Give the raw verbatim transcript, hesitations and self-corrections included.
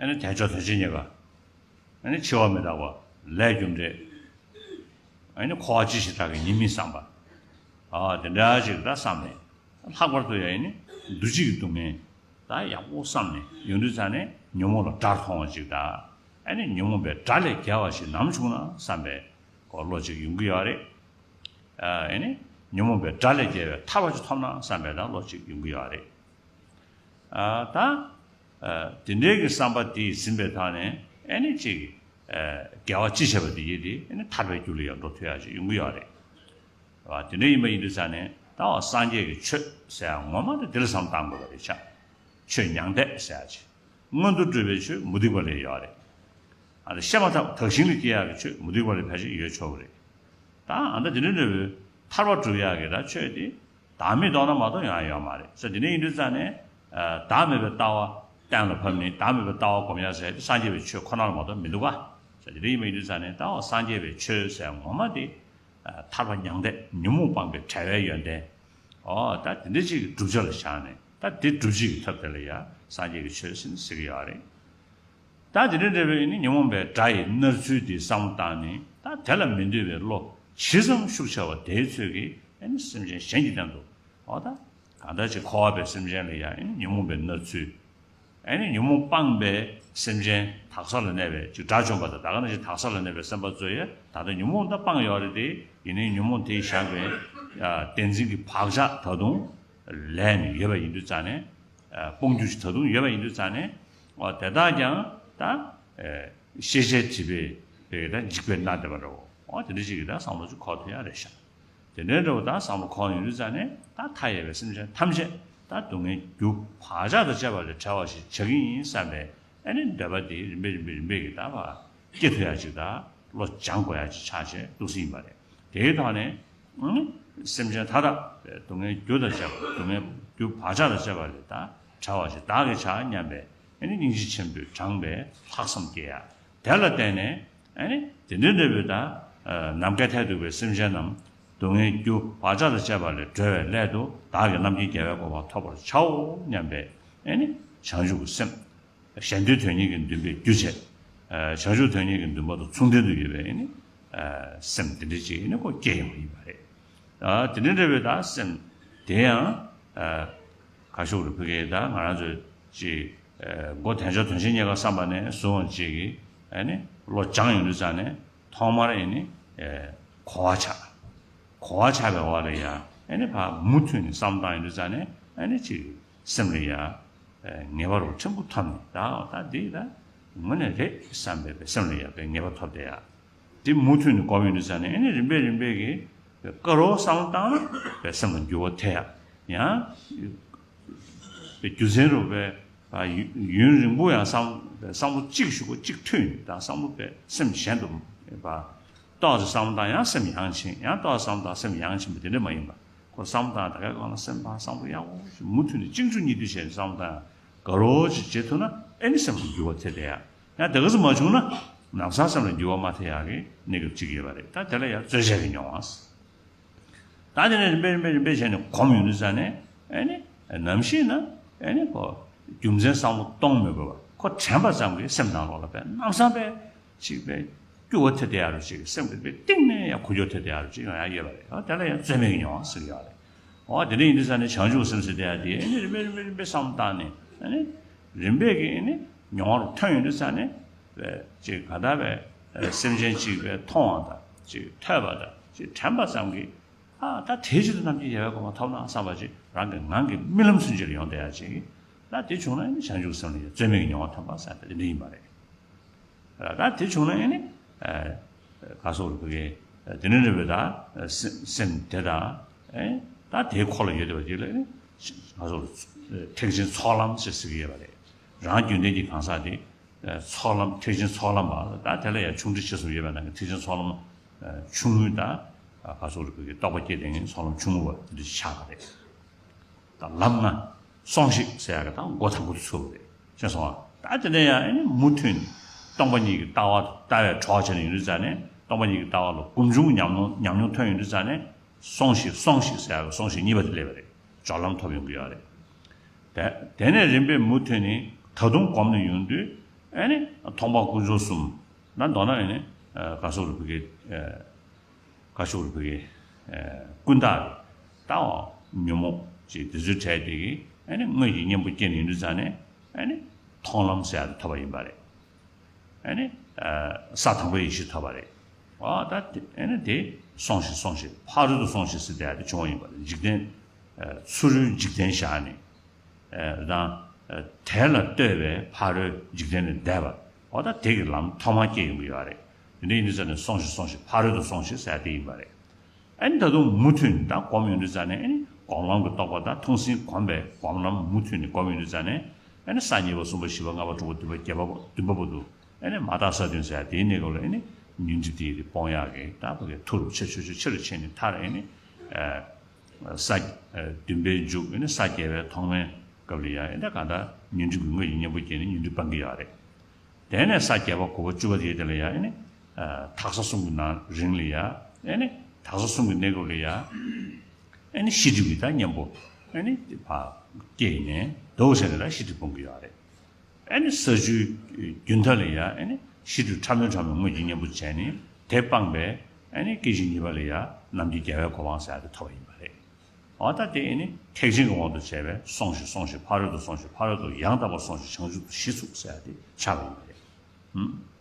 ནི་དལ་འབྱོར་དོན་ཆེན་རྙེད་པ། ཨ་ནི་འཆི་བ་མི་རྟག་པ། ལས་རྒྱུ་འབྲས། ཨ་ནི་འཁོར་བ་ཅི་ཞིག་དག་གི་ཉེས་དམིགས་བསམ་པ། ཨ་དེ་འདྲ་ཞིག་ད་བསམ་ནས། ལྷག་པར་དུ་ཡང་ཨ་ནི་འདུ་བྱེད་ཀྱི་སྡུག་བསྔལ་ད་ཡག་པོ་བསམ་ནས་ཡོང་དུས་ཙང་ནས་ཉོན་མོངས་ལ་དགྲར་མཐོང་བ་ཅིག་དང་། ཨ་ནི་ཉོན་མོངས་པའི་དགྲ་ལས་རྒྱལ་བ་ཞིག་ནམ་བྱུང་ན་བསམ་པའི་ཁོ་བློ་ཅིག་ཡོང་གི་ཡོད་རེད། ཨ་ནི་ཉོན་མོངས་པའི་དགྲ་ལས་རྒྱལ་བའི་ཐར་པ་ཅིག་ཐོབ་ན་བསམ་པའི་ད་བློ་ཅིག་ཡོང་གི་ཡོད་རེད། ཨ་ད། ཨ་དེ་འདྲའི་གི་བསམ་པ་དེ་ཟིན་པའི་ཐོག་ནས་ཨ་ནི་ཅིག་ཨ་དགེ་བ་ཅི་བྱས་པ་དེ་ཡིན་ཏེ་ཨ་ནི་ཐར་པའི་རྒྱུ་ལ་ཡང་འགྲོ་ཐུབ་ཡག་ཅིག་ཡོང་གི་ཡོད་རེད། ཨ་དེ་འདྲ་ཡིན་པ་ཡིན་དུས་ཙང་ནས་ད་འོ་སངས་རྒྱས་ཀྱི་ཆོས་ཟེར་ཡག་ངོ་མ་དེ་དེ་ལ་བསམ་བཏང་དགོས་པ་རེད་ཤག་ཆོས་མྱང་འདས་ཟེར་ཡག་ཅིག་སྔོན་དུ་འགྲོ་བའི་ཆོས་མུ་སྟེགས་པ་ལས་ཡོད་རེད། ཨ་ནི་བཤད་མ་ཐག་དག་ཞིང་ལ་སྐྱེ་ཡག་གི་ཆོས་མུ་སྟེགས་པ་ལས་ཕལ་ཆེར་ཡོད་ཆོག་གི་རེད། ད་ཨ་ད་དེ་འདྲ་འདྲ་བོའི་ཐར་པ་སྒྲུབ་ཡག་གི་ད་ཆོས་དེ་བདག་མེད་རྟོགས་ན་མ་གཏོགས་ཡང་ཡོད་མ་རེད་ཟེར། དེ་འདྲ་ཡིན་དུས་ཙང་ནས་ཨ་བདག་མེད་པའི་ལྟ་བ་གཏན་ལ་ཕབ་ནས་བདག་མེད་པའི་ལྟ་བ་སྒོམ་ཡག་ཟེར་དེ་སངས་རྒྱས་པའི་ཆོས་ཁོ་ན་ལ་མ་གཏོགས་མི་འདུག་ག་ཟེར། དེ་འདྲ་ཡིན་པ་ཡིན་དུས་ཙང་ནས་ད་འོ་སངས་རྒྱས་པའི་ཆོས་ཟེར་ངོ་མ་དེ་ཨ་ཐར་པ་མྱང་འདས་ཉོན་མོངས་སྤངས་པའི་བྲལ་བའི་ཡོན་ཏན། འོ་ད་དེ་འདྲ་ཅིག་གི་བསྒྲུབ་བྱ་ལ་བཞག་ནས་ད་དེ་སྒྲུབ་བྱེད་ཀྱི་ཐབས་དེ་ལ་ཡང་སངས་རྒྱས་ཀྱི་ཆོས་ཟེར་ནས་ཟེར་གྱི་ཡོད་རེད། ད་དེ་འདྲ་འདྲ་བའི་ནི་ཉོན་མོངས་པའི་དགྲ་ཡི་མནར་ཚུལ་དེ་བསམ་བློ་བཏང་ནས་ད་དེ་ལ་མི་འདོད་པའི་བློ་ཇི་ཙམ་ཤུགས་ཆེ་བ་དེའི་ཚོད་ཀྱིས་ཨ་ནི་སེམས་ཅན་གཞན་གྱི་སྟེང་དུ་འོ་ད་གང་ལྟར་ཅིག་འཁོར་བ་པའི་སེམས་ཅན་ལ་ཡང་ཨ་ནི་ཉོན་མོངས་པའི་མནར་ཚུལ། ཨ་ནི་ཉོན་མོངས་སྤངས་པའི་སེམས་ཅན་དག་ས་ལ་གནས་པའི་ཅིག་དགྲ་བཅོམ་པ་དང་ད་ག་ནང་བཞིན་དག་ས་ལ་གནས་པའི་སེམས་དཔའ་ཚོ་ཡང་ད་ལྟ་ཉོན་མོངས་ད་སྤངས་ཡོད་རེད་དེ་ཡིན་ནའི་ཉོན་མོངས་དེས་བཞག་པའི་བདེན་འཛིན་གྱི་བག་ཆགས་ད་དུང་ལས་ནས་ཡོད་པ་ཡིན་དུས་ཙང་ནས། སྤོང་རྒྱུ་ཞིག་ད་དུང་ཡོད་པ་ཡིན་དུས་ཙང་ནས། འོ་དེ་དག་ཀྱང་ད་ཤེས་བྱའི་སྒྲིབ་པས་ད་འཇིག་པའི་མནར་བསྡད་པ་འདྲ་བོ། འོ་དེ་འདྲ་ཞིག་གིས་ད་བསམ་བློ་ཅིག་འཁོར་ཐུབ་ཡག་རེད་ཤག་དེ་འདྲའི་འདྲ་བོ་ད་བསམ་བློ་འཁོར་ཡོང་དུས་ཙང་ནས་ད་མཐའ་ཡས་པའི་སེམས་ཅན་ཐམས་ཅད་ད་སྡུག་བསྔལ་རྒྱུ་བག་ཆགས་དང་བཅས་པ་ལས་བྲལ་བ་ཞིག་བྱ་གི་ཡིན་བསམ་པའི་ཨ་ནི་འདོད་པ་དེ་རིམ་པས་རིམ་པས་རིམ་པས་ཀྱིས་ད་བ། སྐྱེ་ཐུབ་ཡག་ཅིག་དང་བློ་སྦྱང་དགོས་ཡག་ཅིག་ཆགས་བྱས་འདུག་སེ་ཡིན་པ་རེད། དེའི་ཐོག་ནས་ཨང་སེམས་ཅན་མཐའ་དག་སྡུག་བསྔལ་རྒྱུ་དང་བཅས་པ་སྡུག་བསྔལ་རྒྱུ་བག་ཆགས་དང་བཅས་པ་ལས་ད་བྲལ་བ་ཞིག་བདག་གིས་བྱ་སྙམ་པའི་ཨ་ནི་སྙིང་རྗེ་ཆེན་པོས་དྲངས་པའི་ལྷག་བསམ་སྐྱེ་ཡག་དེ་ལ་བརྟེན་ནས་ཨ་ནི་དེ་འདྲའི་འདྲ་བའི་ད་ནམ་མཁའི་མཐས་གཏུགས་པའི་སེམས་ཅན་རྣམས་སྡུག་བསྔལ་རྒྱུ་བག་ཆགས་དང་བཅས་པ་ལས་སྒྲོལ་བའི་སླད་དུ་བདག་གིས་རྣམ་མཁྱེན་རྒྱལ་བའི་གོ་འཕང་ཐོབ་པར་བྱའོ་སྙམ་པའི་ཨ་ནི་བྱང་ཆུབ་ཀྱི་སེམས། གཞན་དོན་དོན་གཉེར་གྱི་འདུན་པས་རྒྱུ་བྱས། བྱང་ཆུབ་དོན་གཉེར་གྱི་འདུན་པ་དང་མཚུངས་ལྡན་དུ་ཡོད་པའི་ནི་སེམས་དེ་འདྲ་ཅིག་ནི་ཁོ་སྐྱེ་ཡོང་བ་ཡིན་པ་རེད། དེ་འདྲ་འདྲ་བའི་ད་སེམས་དེ་ཡང་ག་ཤོག་རུ་ཕ་གིའི་ད་ང་རང་ཚོ་ཅིག་མགོ་དལ་འབྱོར་དོན་ཆེན་རྙེད་དཀའ་བསམ་པ་ནས་བཟུང་བ་ཅིག་གིས་ནི་བློ་སྦྱངས་ཡོང་དུས་ཙང་ནས་ཐོག་མར་ཡིན་ནི་གོ་བ་ཆགས། གོ་བ་ཆགས་པའི་འོག་ལ་ཡང་ནི་ཕར་མུ་མཐུད་ནས་བསམ་བཏང་ཡོང་དུས་ཙང་ནས་ནི་ཅིག་སེམས་ལ་ཡང་། ངེས་པ་རུ་ཕྲན་བུ་ཐོབ་ནས་ད་ད་འདི་ད་དངོས་གནས་རེད་བསམ་པའི་པའི་སེམས་ལ་ཡང་པའི་ངེས་པ་ཐོབ་བསྡད་ཡ། དེ་མུ་མཐུད་ནས་སྒོམ་ཡོང་དུས་ཙང་ནས་ཨ་ནི་རིམ་པས་རིམ་པས་ཀྱིས་དཀར་རོ་བསམ་བཏང་ན་པའི་སེམས་ལ་འགྱུར་བ་ཐེབས་ཡ། ཡང་པའི་རྒྱུ་མཚན་རུ་པའི་ཡུན་རིང་པོ་ཡང་བསམ་བསམ་བློ་གཅིག་ཞུ་གོ་གཅིག་མཐུད་ནས་ད་བསམ་བློ་པའི་སེམས་གཞན་དུ་པ། ཏོག་ཙམ་བསམ་བློ་བཏང་ཡང་སེམས་ཡང་ཕྱིན་ཡང་ཏོག་ཙམ་བསམ་བློ་བཏང་སེམས་ཡང་ཕྱིན་པ་དེ་འདྲ་མ་ཡིན་པ། ཁོ་བསམ་བློ་བཏང་ད་གའི་སྒང་ལ་སེམས་པ་བསམ་བློ་ཡག་པོ་ཞིག་མུ་མཐུད་ནས་གཅིག་མཇུག་གཉིས་མཐུད་བྱས་ནས་བསམ་བློ་བཏང་ཡང་དགའ་རོགས་ཅིག་བྱེད་ཐུབ་ན་ཨེ་ནི་སེམས་ལ་འགྱུར་བ་ཐེབས་བསྡད་ཡ། ཡང་དེ་ག་ཙམ་མ་བྱུང་ན་ལམ་སང་སེམས་ལ་འགྱུར་བ་མ་ཐེབས་ཡག་གི་གནས་སྐབས་ཅིག་ཡོད་པ་རེད། ད་དེ་ལ་ཡང་རྩོལ་བཅས་ཀྱི་མྱོང་བ། ད་དེ་ནས་རིམ་པས་རིམ་པས་རིམ་པས་བྱས་ནས་གོམས་ཡོང་དུས་ཙང་ནས་ཨེ་ནི་ནམ་ཞིག་ན་ཨེ་ནི་ཁོ་རྒྱུ་མཚན་བསམ་བློ་གཏོང་མི་དགོས་པར་ཁོ་དྲན་པ་ཙམ་གྱིས་སེམས་ནང་ལོགས་ལ་པའི་ལམ་སང་པའི་ཅིག་པའི་སྐྱོ་བོ་ཐེབས་བསྡད་ཡ་རུ་ཅིག་སེམས་ཀྱི་པའི་གཏིང་ནས་ཡང་ཁུ་འཁྱོར་ཐེབས་བསྡད་ཡ་རུ་ཅིག་ཡོང་ཡ་ཡོད་པ་རེད། ཨ་དེ་ལ་ཡང་རྩོལ་མེད་ཀྱི་མྱོང་བ་ཟེར་གྱི་ཡོད་རེད། འོ་དེ་འདྲ་ཡིན་དུས་ཙང་ནས་བྱང་ཆུབ་སེམས་ཟེར་བསྡད་ཡ་དེ་ཨེ་ནི་རིམ་པས་རིམ་པས་རིམ་པས་བསམ་བློ་བཏང་ནས་ཨེ་ནི་རིམ་པས་ཀྱི་ཨེ་ནི་མྱོང་བ་རུ་ཐོན་ཡོང་དུས་ཙང་ནས། ཅིག་ག་ད་བས་སེམས་ཅན་གཅིག་པའི་མཐོང་བ་དང་ཅིག་ཐོས་པ་དང་ཅིག་དྲན་པ་ཙམ་གྱིས་ཨ་ད་དེའི་ཕྱིར་དུ་རྣམ་མཁྱེན་རྒྱལ་བའི་གོ་འཕང་ཐོབ་ན་བསམ་པ་ཅིག་རང་གི་ངང་གིས་རྨི་ལམ་ཚུན་ཆད་ལ་ཡོང་བསྡད་ཡ་ཅིག་ད་དེ་བྱུང་ན་ཨེ་ནི་བྱང་ཆུབ་སེམས་ལ་ཡང་རྩོལ་མེད་ཀྱི་མྱོང་བ་ཐོན་པ་ཟེར་ད་དེ་འདྲ་ཡིན་པ་རེད། ད་དེ་བྱུང་ན་ཨེ་ནི་ག་སོགས་རུ་གི་དེ་འདྲ་འདྲ་བའི་ད་སེམས་དེ་དང་ད་དེའི་འཁོར་ལ་ཡོད་བསྡད་པ་ཅིག་ལ་ཨེ་ནི་ག་སོགས་ཐེག་ཆེན་ཚོགས་ལམ་ཞེས་ཟེར་གྱི་ཡོད་པ་རེད། རང་རྒྱུད་ལྡན་གྱི་གང་ཟག་དེ། ཚོགས་ལམ་ཐེག་ཆེན་ཚོགས་ལམ་པ་ད་དེ་ལ་ཡང་ཆུང་འབྲིང་ཆེ་གསུམ་ཡོད་པའི་ནང་གི་ཐེག་ཆེན་ཚོགས་ལམ་ཆུང་ངུའི་ད་ག་སོགས་རིག་པའི་རྟོགས་པ་སྐྱེས་ཏེ་ཚོགས་ལམ་ཆུང་ངུ་བ་དེ་འདྲ་ཆགས་པ་རེད། ད་ལམ་ལྔ་སོང་ཞིག་ཟེར་ཡག་གི་ད་མགོ་དང་པོ་དེ་ཚུགས་པ་རེད། ཤེས་སོང་ཨ། ད་དེ་ནས་ཡང་ཨེ་ནི་མུ་མཐུད་ནས་སྟོང་པ་ཉིད་ཀྱི་ལྟ་བ་ལྟ་བའི་གྲོགས་བྱས་ནས་ཡོང་དུས་ཙང་ནས་སྟོང་པ་ཉིད་ཀྱི་ལྟ་བ་ལ་སྒོམ་བྱུང་ཉམས་མྱོང་ཉམས་མྱོང་ཐོན་ཡོང་དུས་ཙང་ནས། སོང་ཞིག་སོང་ཞིག་ཟེར་ཡག་གི་སོང་ཞིག་གཉིས་པ་དེ་སླེབས་པ་རེད། སྦྱོར་ལམ་ཐོབ་ཡོང་གི་ཡོད་རེད། དེ་དེ་ནས་རིམ་པས་མུ་མཐུད་ནས་ད་དུང་གོམས་ནས་ཡོང་དུས་ ཨེ་ནི་མཐོང་སྤང་དཀོན་མཆོག་གསུམ། ད་མདོར་ན་ཨེ་ནི་ཨ་ག་སོགས་རུ་བུ་གའི་ཨ་ག་སོགས་རུ་བུ་གའི་ཨ་ཀུན་བརྟགས་རེད། ད་འོ་ཉོན་མོངས་ཅིག་དེ་ཚོའི་གྲས་དེ་གིས་ཨེ་ནི་དངོས་ཀྱི་གཉེན་པོ་སྐྱེས་ནས་ཡིན་དུས་ཙང་ནས་ཨེ་ནི་མཐོང་ལམ་ཟེར་ཡ་དེ་ཐོབ་པ་ཡིན་པ་རེད། ཨེ་ནི་ཨ་ས་དང་པོའི་ཡེ་ཤེས་ཐོབ་པ་རེད། འོ་ད་དེ་ཨེ་ནི་དེ་སོང་ཞིང་སོང་ཞིང་ཕ་རོལ་ཏུ་སོང་ཞིང་ཟེར་དེ་ཡ་དེ་བྱུང་བ་ཡིན་པ་རེད། འཇིག་རྟེན་ཨ་ཚུ་རོལ་འཇིག་རྟེན་བཞག་ནས། ཨ་དང་ཨ་དེ་ལ་ལྟོས་པའི་ཕ་རོལ་འཇིག་རྟེན་ལས་འདས་པ། འོ་ད་དེ་གི་ལམ་ཐོག་མར་སྐྱེ་ཡོང་གི་ཡོད་རེད། དེ་འདྲ་ཡིན་དུས་ཙང་ནས་སོང་ཞིང་སོང་ཞིང་ཕ་རོལ་ཏུ་སོང་ཞིང་ཟེར་དེ་ཡིན་པ་རེད། ཨ་ནི་ད་དུང་མུ་མཐུད་ནས་ད་སྒོམ་ཡོང་དུས་ཙང་ནས་ཨ་ནི་སྒོམ་ལམ་གྱི་རྟོགས་པ་དང་མཐོང་ཟིན་སྒོམ་པའི་སྒོམ་ལམ་མུ་མཐུད་ནས་སྒོམ་ཡོང་དུས་ཙང་ནས་ཨ་ནི་ས་གཉིས་པ་གསུམ་པ་བཞི་པ་ལྔ་པ་དྲུག་པ་བདུན་པ་བརྒྱད་པ་བདུན་པ་བར་དུ་ཨ་ནི་མ་དག་ས་བདུན་ཟེར་དེའི་གནས་སྐབས་ལ་ཨ་ནི་ཉོན་སྒྲིབ་དེ་ཡི་སྤོང་ཡག་གི་ད་བ་གི་མཐུ་རུ་ཆེ་ཆེ་ཆེ་ཆེ་རུ་ཕྱིན་ནས་མཐར་ཨ་ནི་ས་བདུན་པའི་མཇུག་ཨེ་ནི་ས་བརྒྱད་པའི་ཐོག་མའི་སྐབས་ལ་ཡང་ཨེ་ནི་གང་ལྟར་ཉོན་སྒྲིབ་ཀྱི་དངོས་ཀྱི་གཉེན་པོ་སྐྱེས་ནས་ཉོན་སྒྲིབ་སྤང་གི་ཡོད་རེད། དེ་ནས་ས་བརྒྱད་པ་དགུ་པ་བཅུ་པ་དེའི་དེ་ལ་ཡང་ཨེ་ནི་དག་ས་གསུམ་གྱི་ནང་རིང་ལ་ཡང་ཨེ་ནི་དག་ས་གསུམ་གྱི་གནས་སྐབས་ལ་ཡང་ཨེ་ནི་ཤེས་སྒྲིབ་ཀྱི་ད་གཉེན་པོ་ཨེ་ནི་ཕར་སྐྱེས་ནས་འདུག་ཟེར་ནས་ད་ཤེས་སྒྲིབ་སྤོང་གི་ཡོད་རེད། ཨེ་ནི་ས་བཅུའི་རྒྱུན་མཐའ་ལ་ཡང་ཨེ་ནི་ཤེས་སྒྲིབ་ཕྲ་མོའི་ཕྲ་མོའི་དངོས་ཀྱི་གཉེན་པོ་བྱས་ནས་དེ་སྤངས་པས་ཨེ་ནི་སྐྱེ་ཤི་གཉིས་པ་ལ་ཡང་རྣམ་མཁྱེན་རྒྱལ་བའི་གོ་འཕང་ཟེར་ཡ་དེ་ཐོབ་པ་ཡིན་པ་རེད། འོ་ད་དེ་ཨེ་ནི་ཐེག་ཆེན་གྱི་དབང་དུ་བྱས་པས་སོང་ཞིང་སོང་ཞིང་ཕ་རོལ་ཏུ་སོང་ཞིང་ཕ་རོལ་ཏུ་ཡང་དག་པར་སོང་ཞིང་བྱང་ཆུབ་ཏུ་གཞི་ཚུགས་ཟེར་ཡ་དེ་ཆགས་པ་ཡིན་པ་རེད། ཨུམ།